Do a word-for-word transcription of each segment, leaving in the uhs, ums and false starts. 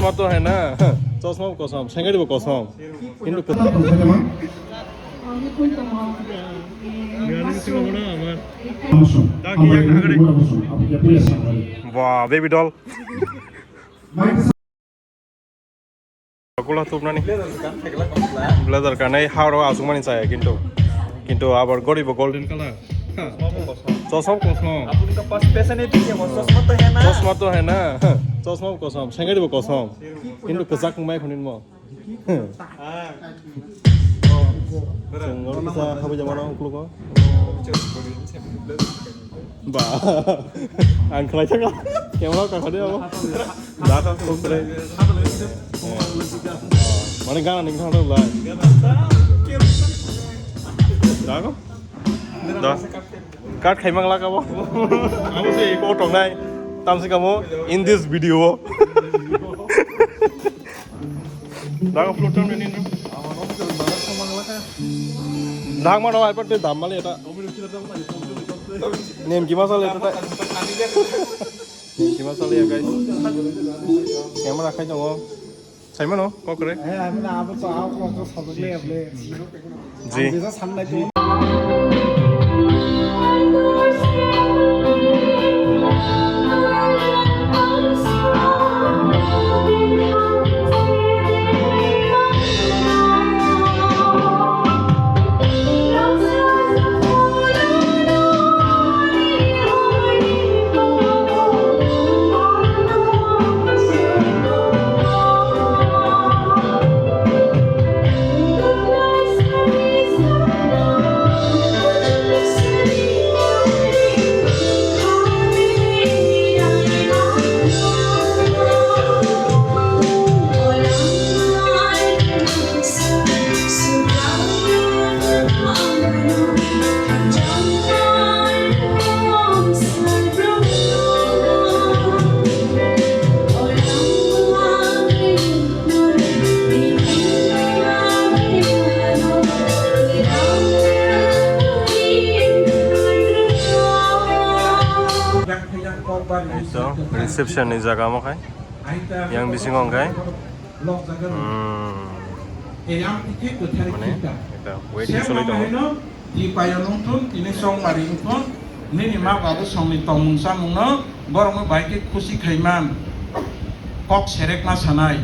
Chosma to hai na, chosma bo kosom, sengari bo kosom. Kintu Wow, baby doll. Kula tupnani. Blazer kanai haro asukmani chaya kintu. Kintu abar gori bo golden color. Chosma kosom. Chosma to hai na. Chosma kosom. Sengari bo kosom. Kintu kwchak wngmai khunui mo. Chwng oro kisa habwi jama no uklogo. Ba. Ang khlai thaka. Camera ka khade abo. Da ka ko kre. Mane gana ning thang lai. Da ko. Da. Cut khai mang laka bo. Abo se ko tongnai. Tam se kamo in this video. Dago float tam ni no. Dang ma no ai pat dam mali eta. Nem ki masal eta. Nem ki masal ya guys. Camera khai tongo. Sai mano kok re. Eh, ami na abo to abo ko sabuk le able. Ji. Ang jesa sangnai tong. Reception ni jaga omo khai. Yang bisingo hwnkhe, hmm, mane, ekta waiting choli tongo. Tipayo nungthun, tini chongmari wngthun, nini ma babu songni tongmung chamungno borokno bai khe khusi khaiman. Kok serekma sanai,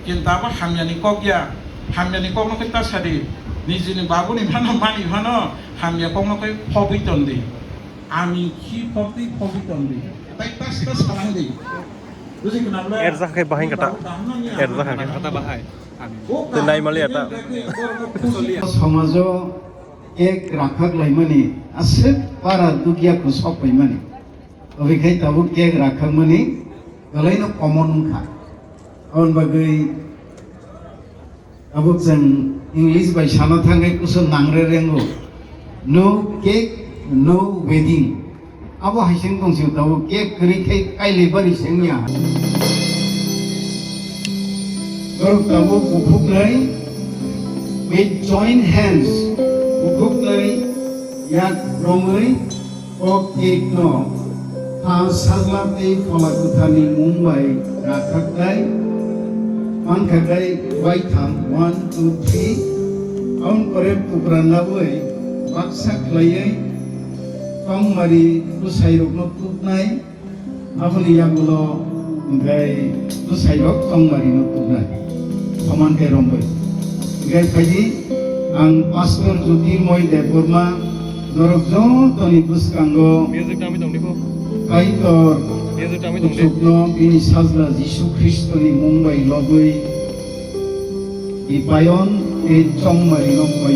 kintu abo hamyani kok ya, hamyani kokno khe ta sadi, nijini babuni phano mani phano hamya kokno khe phobwi tondi. Ani khi phobwi phobwi tondi. Tai ta sita sanai di. Buji khna bla? Erjak hai bahai kata. Erjak hai. Kata bahai. Te nai mali ata. Somajo ek rakhak laimani aswk para dugya kusok paimani. Obikhai tabuk ek rakhak mani galaino common wngkha. Aboni bagwi Abo chwng English bai sana thangwi kusu nangre rengo. No cake, no wedding. Abo hai se wng tong sio tabuk cake kwrwi khai kailai bari se wngya. Borok tabuk bukhuknwi with joint hands, bukhuknwi yak romwi O cake no ha sajla tei phola kwtharni mung bai rakhaknai, mankhaknai waitham, one, two, three. Aboni pore kupra nabwi baksa khlaiwi tongmari bwsairokno tubnai. Aboni yagulo hwnkhe bwsairok tongmarino tubnai. Soman khe romwi. Hwnkhe phaidi ang Pastor Jyotirmoy Debbarma norok jotoni bwskango Music tangwi tongdi kho. Kaitor Music tangwi tongdi. Kuchukno bini sajla Jisu Khristoni mung bai lobwi Ipayon tei chongmari no koi.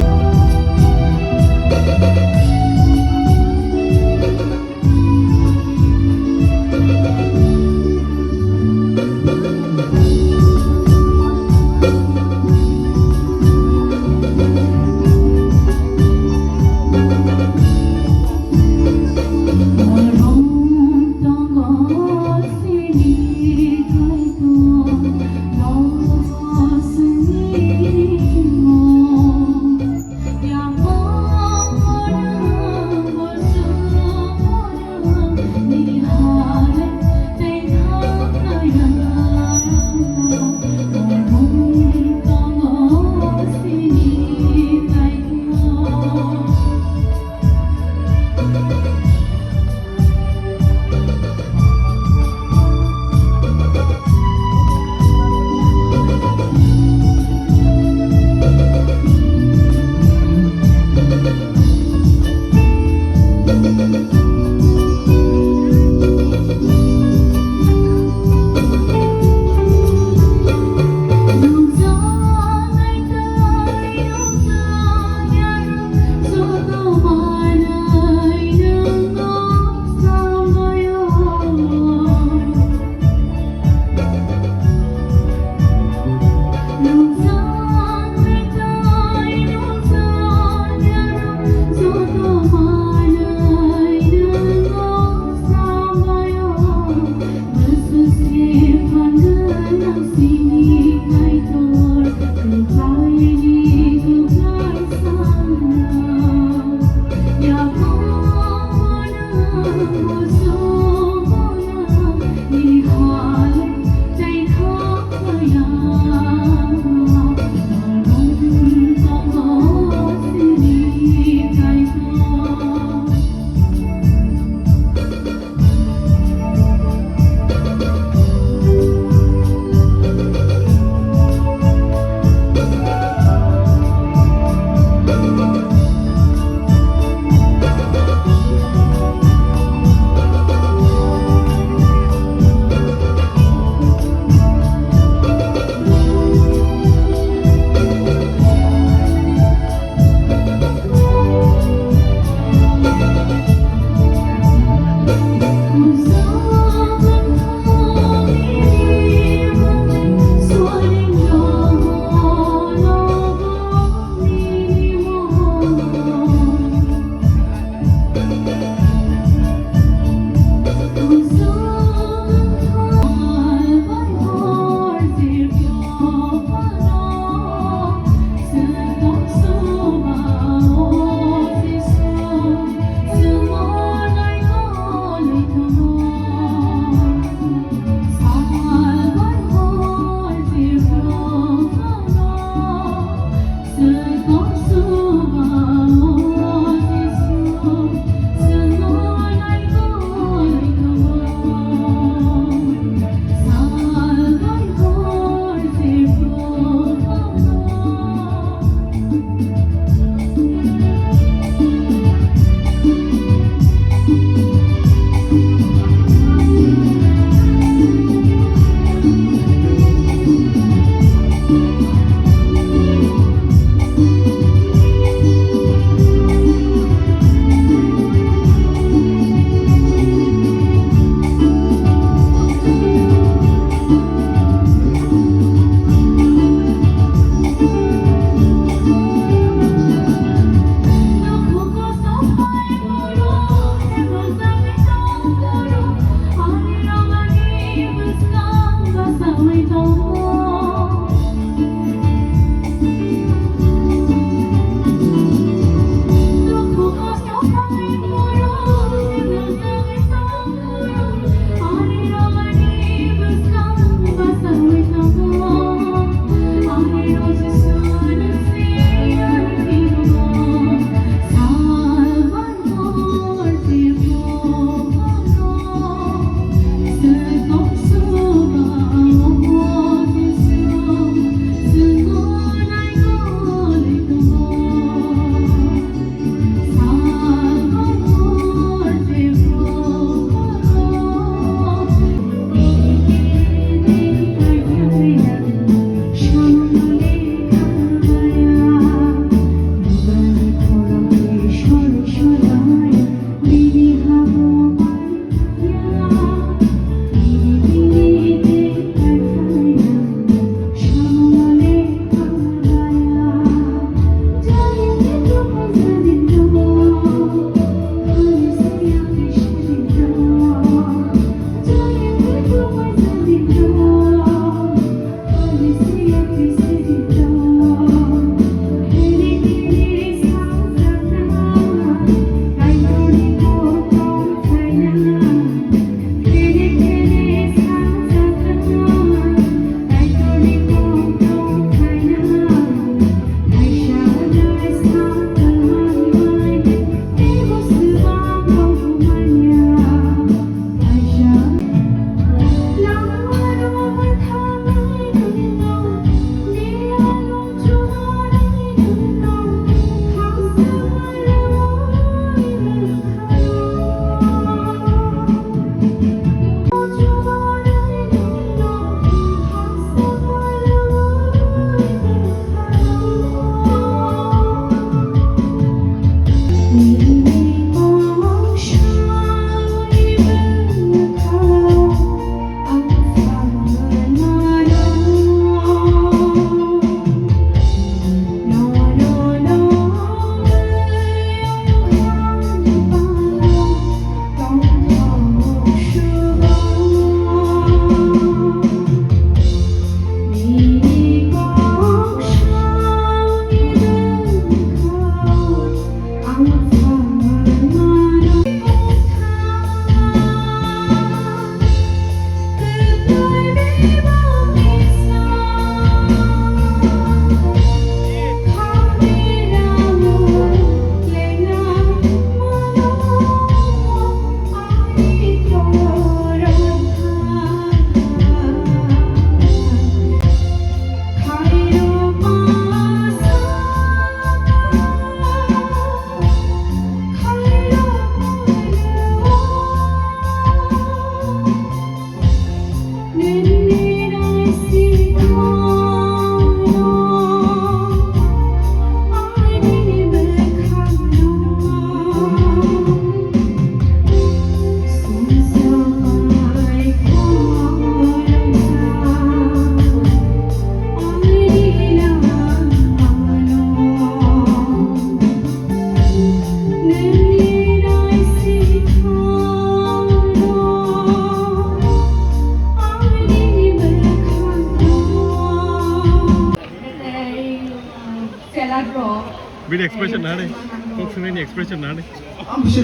Expression nani. Kok swngnani expression nani. Ang bisi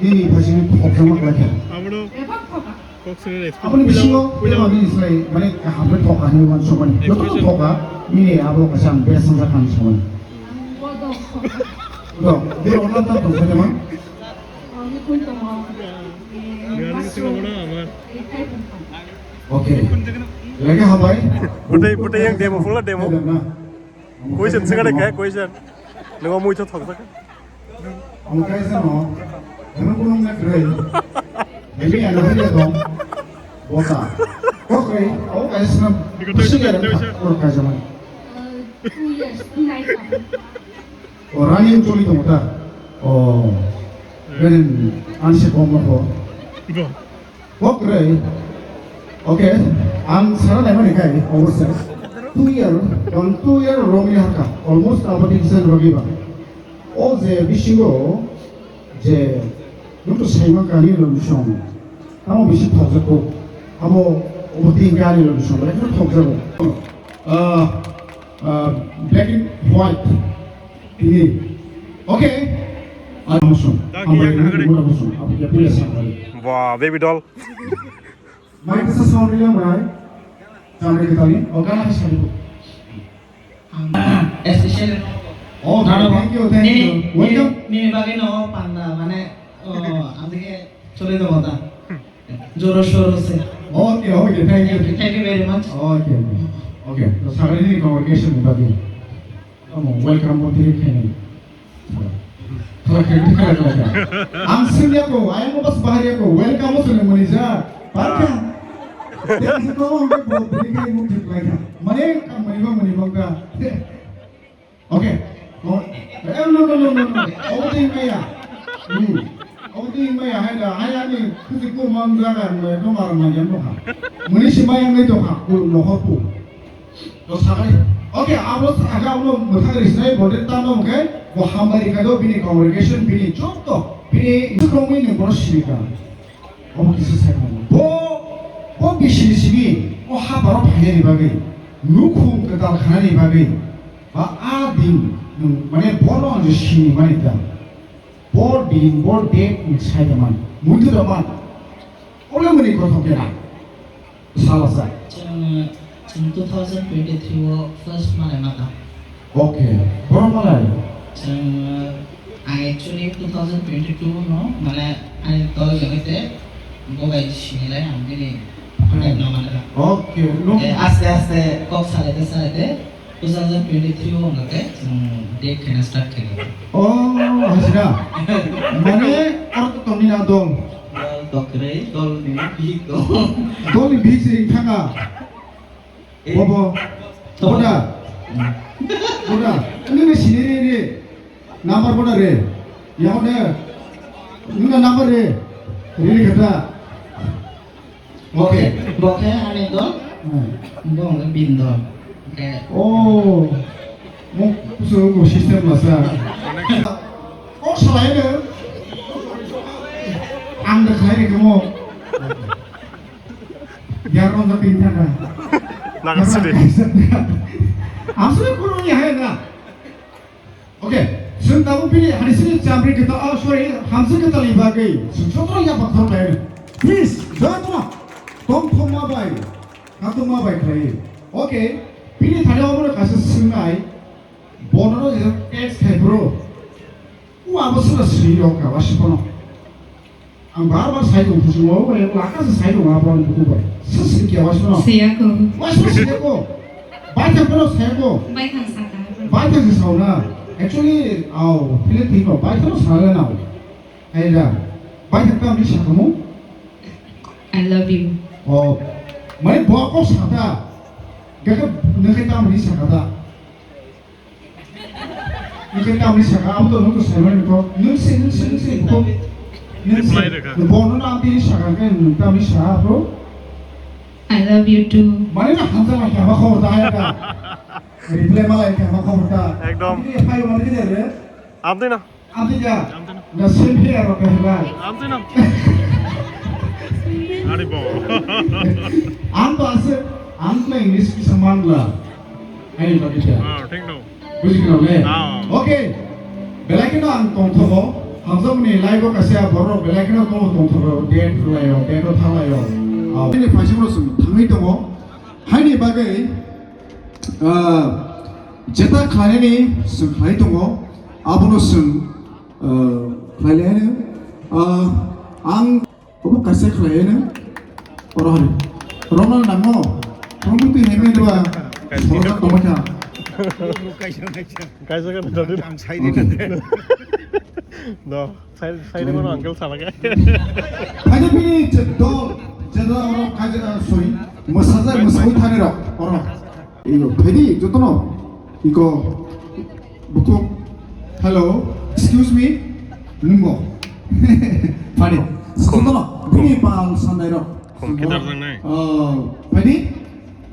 nini phasini thokjama khlaikha. Abono kok swngnani expression. Aboni bisingo puila, puila, puila bini slai mane kaham khe thokha hinwi uansukmani. Joto expression thokha nini abo kaisa ang best wngjakha hinwi saimani. Do, de orna ta tongsa jama. Nani swngo na amar. Okay. Lagi habai. Bwtwi, bwtwi yang demo phunukla demo. Demo na. Question swngkha de khe, question. Nungo mui tho thok thok. Ang kaisa no, ano kunung na kre. Maybe ano hile dong. Bota. Okay, oh kaisa na. Because there's a question. Or kaisa man. Uh, two years, two nights. O running choli tongo ta. O. Then ansi bom no ko. Go. Kokre. Okay, ang sana naimani kai, obose. Two year, one two year romni haka, almost abadi kisan rogiba. O je bisingo, je, nung to saima kani lo nisong. Amo bisi thokjak ko, amo obadi kani lo nisong, lekha thokjak ko. Ah, ah, black and white. Ini. Okay. Ada musuh. Dah, hambai kira, ini kira. Mura musuh. Apa dia pilih sama kali? Wah, baby doll. Mai kesa sound ria mai. Chamre ke tali. Oh, gana ke sari. Especially. Oh, thank you, thank you. Welcome. Nini bagwi no panda, mane, oh, andike chole jabo ta. Joro soro se. Okay, okay, thank you. Thank you, thank you very much. Okay, okay. Okay, to sagari ni congregation ni bagwi. Omo, welcome bo tiri khainai. Khala khe, khala khala khala. Ang singya ko, ayang mo bas bahar ya ko, welcome mo sene mani ja. Parka. Dia sih ko mo ke bo tiri khai mo thik lai kha. Mane kam mani ba mani bang ka. Okay. Oh, eh, no, no, no, no, no. Obo twi maya. Hmm. Obo twi maya hai da, hai ani kusi ko mang jaga mo to mar ma jam no ha. Mani si maya ngai to ha, ko no ho ko. To sakai. Okay, abo sakai abo mwthang ri sinai bote tamo hwnkhe bo hambai ri kha do bini congregation bini joto bini Isukhrongwi ni borok sini kha. Obo kisa sai mano. Bo, bo bisi simi o haparo phainani bagwi, nukhung kwtal khanani bagwi, ba a din nwng mane bono ang je sini mani ta. Bo din, bo date nwng sai da man. Muitu da man. Ole mani kothok kena. Salasa. Chwng, chwng two thousand twenty-three o first malai mata. Okay. Borok malai? Chwng, I actually two thousand twenty-two no, mane, ani tol jagate bobai sinilai ang bini. Hmm. Contact no manra. Okay. No. Eh, aste aste kok salete salete two thousand twenty-three o hwnga khe chwng date khaina start khaikha. Oh, hasina. Mane, oro to tongni na dol. Dol to kwrwi, dol ni bihik dol. Dol ni bihik se ring thanga. Eh. Bobo. To. Boda. Hmm. Boda. Ini ni sini ni ni. Number boda re. Ya boda. Ini number re. Ini kata. Okay. Bo khe ani dol, hmm, bo hwnkhe bini dol. Khe oh, mo kusu mo system masa. Kok salai no. Ang da khai ri mo. Yar ron da tin thaka. Naga sidi. Asli kuno ni hai na. Okay, chwng tabuk bini harisini chamri kwtal, ah, sorry, hamsi kwtalni bagwi chwng sotro yapha khorok lai. Please, jotono tongthokma bai, katokma bai khlai. Okay, bini thani obono kaisa swngnai, bonono je text khai bro. U abo sura swi rok ka wasipono. Ang bar bar sai tong, kuchung o, bai laka se sai tong, abo ang buku bai. Sisi kya wasno? Siya ko. Wasno siya ko. Bai thang kono siya ko. Bai thang saka. Bai thang se sauna. Actually, au, phile thik no, bai thang sana na. Ai da. Bai thang kam ni sakamu? I love you. Oh. Mai bo ko sata. Gaka nake tam ni sakata. Nung khe tamni saka, abo to nung to saimani kok. Nung se, nung se, nung se, kok. Nung se. Reply rwkha. Bono na amtwi saka khe nung tamni sa, bro? I love you too. Mane na hamsa ma kya ma khobor ta hai ka? Reply ma lai kya ma khobor ta? Ekdom. Amtwi phai mane khe re? Amtwi na. Amtwi ja. Amtwi na. Na selfie aro khe ba? Amtwi na. Ari bo. Ang to ase, ang to English kisa mangla. Ayo, Pak Ida. Ah, thik no. Buji khna le? Ah. Okay. Belai kheno ang tongthogo, hamjakmani live-o kaisa borok belai kheno tongthogo, date rwlaio, date-o thanglaio. Ah, bini phaisingno chwng thangwi tongo. Haini bagwi, ah, jeta khlainani chwng khlai tongo, abono chwng, ah, khlai laino. Ah, ang Obo kaisa khlai nang. Oro hari. Rona nangmo. Rona twi hemai deba. Sorok tongma kha. Kaisa kan dodi. Ang sai di na. Do, sai, sai di mano uncle sana ke. Kaisa bini je-, do, jeda oro kaisa, ah, sorry. Masajak masai thani rok. Oro. Iyo, phaidi, jotono. Iko, buku. Hello, excuse me. Nungbo. Phaidi. Jotono, bini pal sanai rok. Kom kedar jang nai. Ah, phaidi.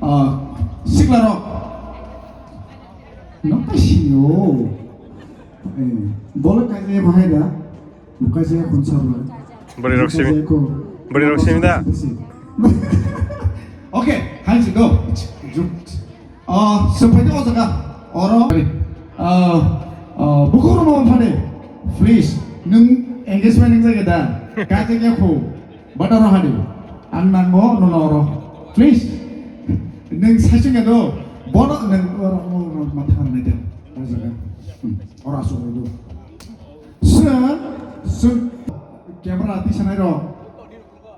Ah, sikla rok. Nokta sini o. Eh, boleh kaje bahai da. Bukaisa khunsa bwlai. Bwrwi rok simi. Bukaisa ko. Bwrwi rok simi da. Okay, hansi go. Juk. Ah, sepaida o jaga. Oro. Ah, ah, bukur mo phane. Please, nung engagement ning jaga da. Kaje kya kho. Bataro hani. Ang nango nono oro. Please. Nung sasing do. Bono nung oro, oro, oro matha nai da. O jaga. Hmm. Oro asu do. Sir, sir, camera tisanai rok.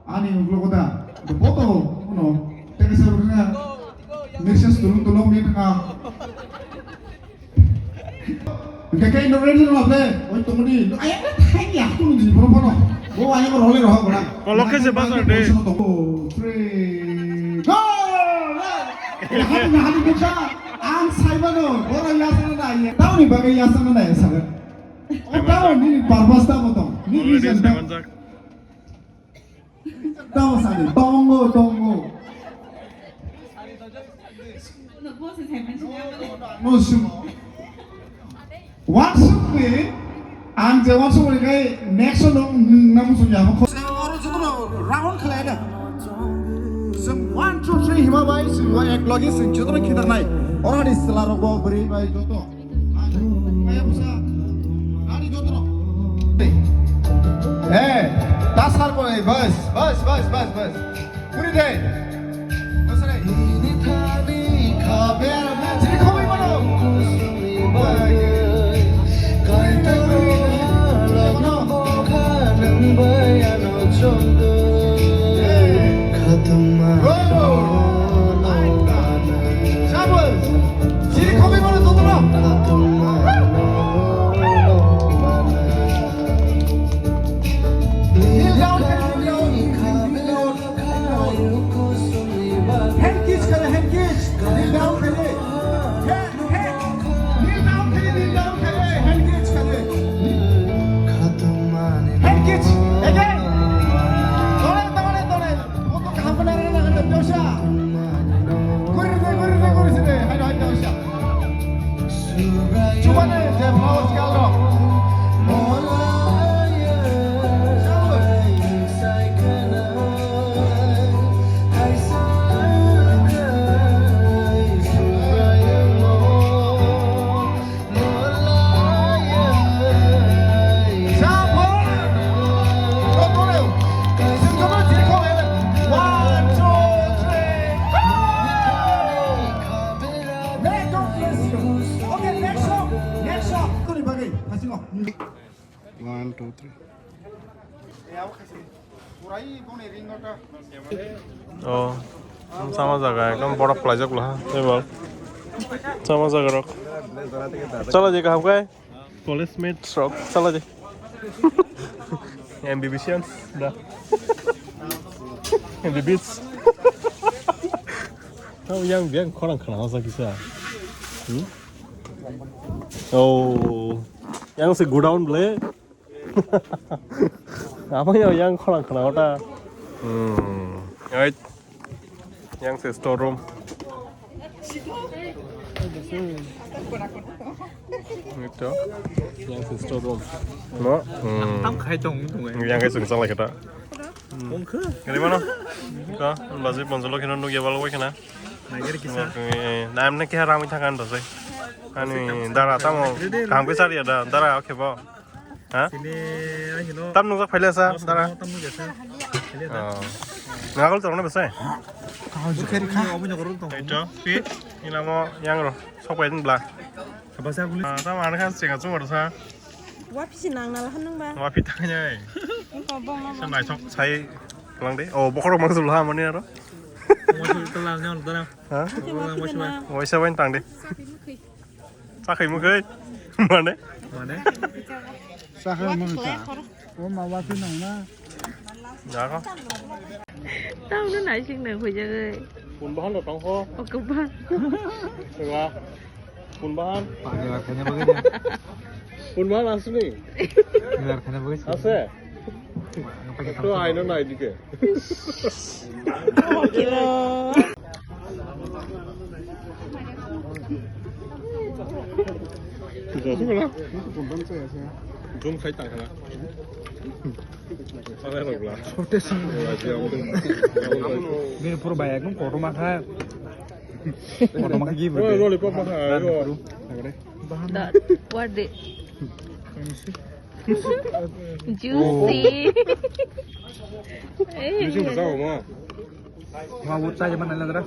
Ani ulo koda. Boto, uno. Teka sa runa. Mixes tulung tulung ni tengah. Keke Indo ready no ble. Oi tungni. Ayang na thai ya tu ni bro bono. Bo ayang role roha gora. Kolok ke se bazar de. Three. Go! Nahani, nahani bukha. Ang saibano. Bora yasana na. Tauni bagai yasana na yasana. O tamo nini purpose tamo tong. Nini reason tamo. Tamo sani, tongo, tongo. No, sum. Wansuk ni, ang je wansuk ni kai next no, namu sum ya. Oro jotono round khlai da. Sum one, two, three hima bai, sum ek logi sum jotono khitar nai. Oro ni sela rok bo bri bai joto. Eh, tasar ko, eh, bas, bas, bas, bas, bas. Puri de. Bas re. Chiri khoboi mano. Eh. Go. Shabash. Chiri khoboi mano, jotono. Kneel down, kneel down, kneel down, kneel down. Hand kiss kare, hand kiss. Kneel down kare. Hand, hand. Kneel down kare, kneel down kare. Hand kiss kare. Hand kiss. Again. Dole, dole, dole. Oto kaham benar na, na, na, dosa. Guri de, guri de, guri de. Hai, hai, dosa. Chubani je mouse galrok. May God bless you. Okay, next song. Next song. Kuni bagwi, hasingo. One, two, three. Oh, sama jaga ekdom borok kwlaijak ha. Tei bol. Sama jaga rok. Chala je kaham kai. College mate rok. Chala je. M B B C da. M B B S. Tamo yang biang khorang khana masa kisa. Hmm? Oh, yang se godown ble. Apa ya yang khorang khana ota? Hmm. Right. Yang se store room. Ito. Yang se store room. No? Hmm. Tam khai tong tong. Yang kai sung salai kata. Ongkha. Gari mana? Ka, bazi ponjolo kena nugya balo kena. Nagir kisa. Nam ne kya rami thakan dosai. Ani dara tamo kaham khe chariya da, dara o khebo. Ha? Sini, ai hino. Tam nungjak phaile sa, dara. Tam nungjak sa. Phaile da. Oh. Nagol chorokno besai? Bukhari kha. Obo nyokoro tong. Eto, fit. Inamo yang ro. Sok pai dun bla. Sabasa guli. Ah, tam ana khan chenga chungo sa. Wa pisi nang nala han nung ba. Wa pita nyai. Engko bong ma. Sa nai sok sai lang de. Oh, bokhorok mang sul ha mani aro. Mo sul tala nyang dara. Ha? Wa pita na. Waisa wain tang de. Chakhaimukhe. Mane? Mane? Chakhaimukhe. O ma wa phi nang na. Jago. Tamo naising nang hoi jago. Pun bahan lo tong ho. O kebang. Ewa. Pun bahan. Pun bahan asli. Ase. To aino na idike. Jom khai tang khala. Bini puro bai ekdom kotorma kha. Kotorma kha gibri. Lollipop ma kha. Da, what the? Juicy. Eh. Juicy ma sao ma. Ma bu chai mana ladra.